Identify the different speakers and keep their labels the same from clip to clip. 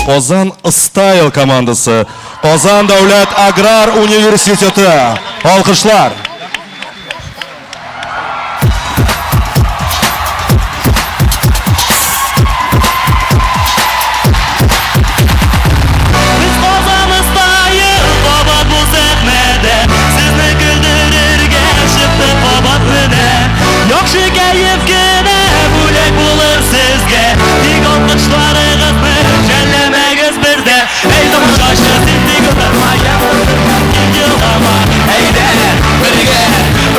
Speaker 1: Казан Стайл командасы, Казан дәүләт аграр университеты. Алкышлар.
Speaker 2: Без Казан Стайл, кабат бу сәхнәдә Сезне көлдерергә чыктык кабат менә. Яхшы кәеф кенә бүләк булыр сезгә, Тик алкышларыгызны жәлләмәгез бездә. Әй, тамашачы, син тик утырма, я тик елама. Әйдә, бергә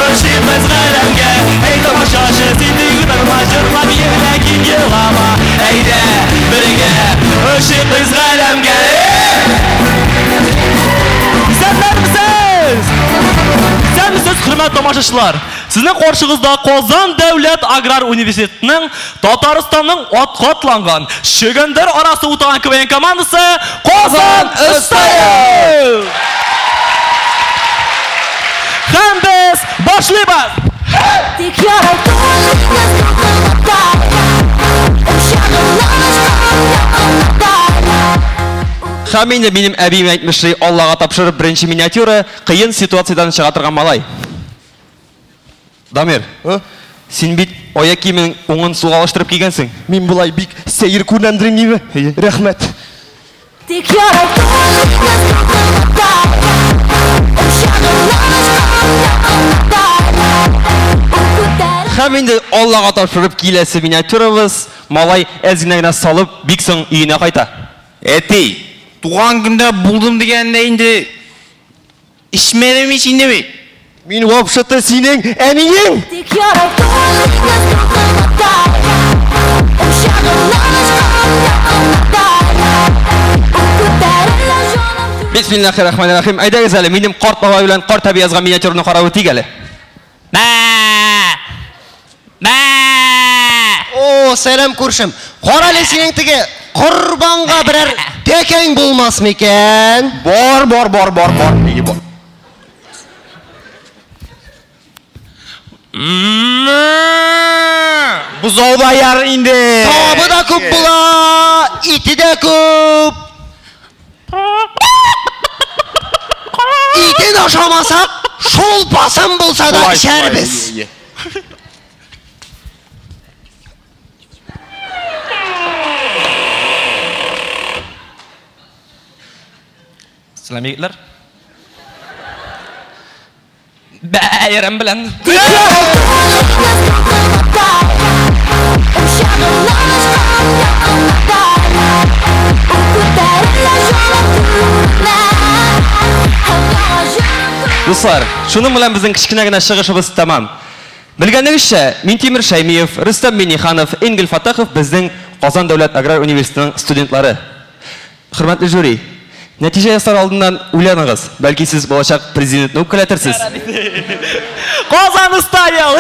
Speaker 2: очыйбыз галәмгә. Әй, тамашачы, син тик утырма, җырла, биелә, кит елама. Әйдә, бергә очыйбыз галәмгә. Исәннәрмесез! Исәнмесез, хөрмәтле тамашачылар! Сезнең каршыгызда Казан дәүләт аграр университетының Татарстанның атка атланган чөгендер арасы утаган КВН командасы Казан Стайл! Һәм без башлыйбыз!
Speaker 3: Тик ярай түгел.
Speaker 4: Һәм инде минем әбием әйтмешли, Аллага тапшырып, беренче миниатюра кыен ситуациядән чыга торган малай. Дамир, син бит аяк киеменең уңын сулга алыштырып кигәнсең.
Speaker 5: Мин болай бик сәер күренәмдер инде. Рәхмәт.
Speaker 3: Тик ярай түгел.
Speaker 4: Һәм инде Аллага тапшырып, киләсе миниатюрабыз: малай әз генә генә салып бик соң өенә кайта.
Speaker 6: Әти, туган көндә булдым дигәндә инде эчмәдем ич инде бит.
Speaker 5: Мин вообще-то синең әниең.
Speaker 3: Тик ярай түгел.
Speaker 4: Бисмиллахир-рахманир-рахим. Әйдәгез әле, минем карт бабай белән карт әби язган миниатюраны карап үтик әле.
Speaker 2: Мә! Мә!
Speaker 7: О, сәлам, күршем. Кара әле, синең теге корбанга берәр тәкәң булмас микән?
Speaker 6: Бар, бар, бар, бар, бар. Әйе, бар. Бозау да яр инде.
Speaker 7: Савабы да күп була, ите дә күп. Итен ашамасак, шулпасын булса да
Speaker 6: Шулай, шулай,
Speaker 7: эчәрбез.
Speaker 6: әйе, әйе.
Speaker 2: Сәлам, егетләр. Бәйрәм белән.
Speaker 4: Дуслар, шуның белән безнең кечкенә генә чыгышыбыз тәмам. Белгәнегезчә, Минтимер Шәймиев, Рөстәм Миңнеханов, Энгель Фәттахов безнең Казан дәүләт аграр университетының студентлары. Хөрмәтле жюри, нәтиҗә ясар алдыннан уйланыгыз. Бәлки сез булачак президентны үпкәләтерсез.
Speaker 2: Казан Стайл!